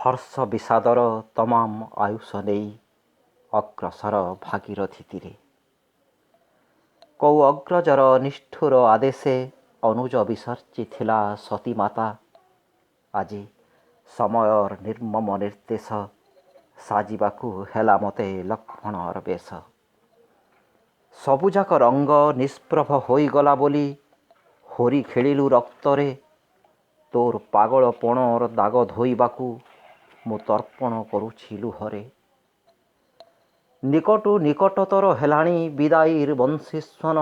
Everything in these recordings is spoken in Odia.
ହର୍ଷ ବିଷାଦର ତମାମ ଆୟୁଷ ନେଇ ଅଗ୍ରସର ଭାଗୀରଥୀ ତୀରେ। କୋଉ ଅଗ୍ରଜର ନିଷ୍ଠୁର ଆଦେଶେ ଅନୁଜ ବିସର୍ଜି ଥିଲା ସତୀମାତା, ଆଜି ସମୟର ନିର୍ମମ ନିର୍ଦ୍ଦେଶ ସାଜିବାକୁ ହେଲା ମତେ ଲକ୍ଷ୍ମଣର ବେଶ। ସବୁଯାକ ରଙ୍ଗ ନିଷ୍ପ୍ରଭ ହୋଇଗଲା ବୋଲି ହୋରି ଖେଳିଲୁ ରକ୍ତରେ, ତୋର ପାଗଳ ପଣର ଦାଗ ଧୋଇବାକୁ ମୁଁ ତର୍ପଣ କରୁଛି ଲୁହରେ। ନିକଟୁ ନିକଟତର ହେଲାଣି ବିଦାୟୀର ବଂଶୀସ୍ୱନ,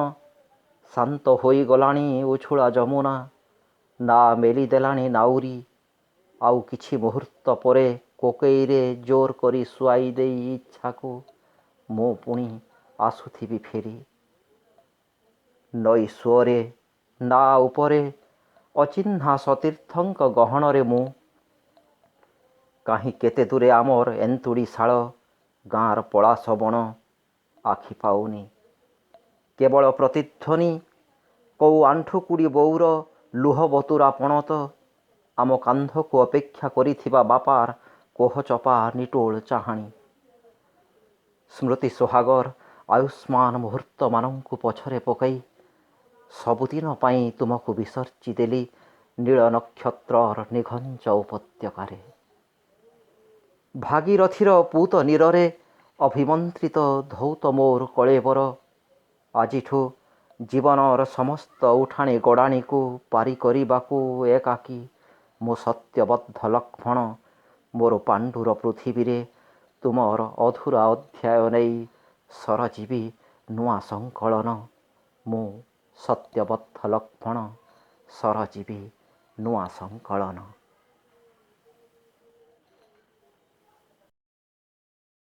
ଶାନ୍ତ ହୋଇଗଲାଣି ଉଛୁଳା ଯମୁନା, ନା ମେଲି ଦେଲାଣି ନାଉରୀ। ଆଉ କିଛି ମୁହୂର୍ତ୍ତ ପରେ କୋକେଇରେ ଜୋର କରି ଶୁଆଇ ଦେଇ ଇଚ୍ଛାକୁ ମୁଁ ପୁଣି ଆସୁଥିବି ଫେରି। ନଈ ସୁଅରେ, ନା ଉପରେ, ଅଚିହ୍ନା ସତୀର୍ଥଙ୍କ ଗହଣରେ ମୁଁ। କାହିଁ କେତେ ଦୂରେ ଆମର ଏନ୍ତୁଡ଼ିଶାଳ, ଗାଁର ପଳାଶ ବଣ, ଆଖି ପାଉନି। କେବଳ ପ୍ରତିଧ୍ୱନି କୋଉ ଆଣ୍ଠୁକୁଡ଼ି ବୋଉର ଲୁହ ବତୁରା ପଣତ, ଆମ କାନ୍ଧକୁ ଅପେକ୍ଷା କରିଥିବା ବାପାର କୋହ ଚପା ନିଟୋଳ ଚାହାଣି। ସ୍ମୃତି ସୋହାଗର ଆୟୁଷ୍ମାନ ମୁହୂର୍ତ୍ତମାନଙ୍କୁ ପଛରେ ପକାଇ ସବୁଦିନ ପାଇଁ ତୁମକୁ ବିସର୍ଜି ଦେଲି ନୀଳ ନକ୍ଷତ୍ରର ନିଘଞ୍ଚ ଉପତ୍ୟକାରେ। ଭାଗୀରଥୀର ପୂତ ନୀରରେ ଅଭିମନ୍ତ୍ରିତ ଧୌତ ମୋର କଳେବର, ଆଜିଠୁ ଜୀବନର ସମସ୍ତ ଉଠାଣି ଗଡ଼ାଣିକୁ ପାରି କରିବାକୁ ଏକାକୀ ମୁଁ ସତ୍ୟବଦ୍ଧ ଲକ୍ଷ୍ମଣ ମୋର ପାଣ୍ଡୁର ପୃଥିବୀରେ ତୁମର ଅଧୁରା ଅଧ୍ୟାୟ ନେଇ ସରଜିବି ନୂଆ ସଂକଳନ। ମୁଁ ସତ୍ୟବଦ୍ଧ ଲକ୍ଷ୍ମଣ ସରଜିବି ନୂଆ ସଂକଳନ।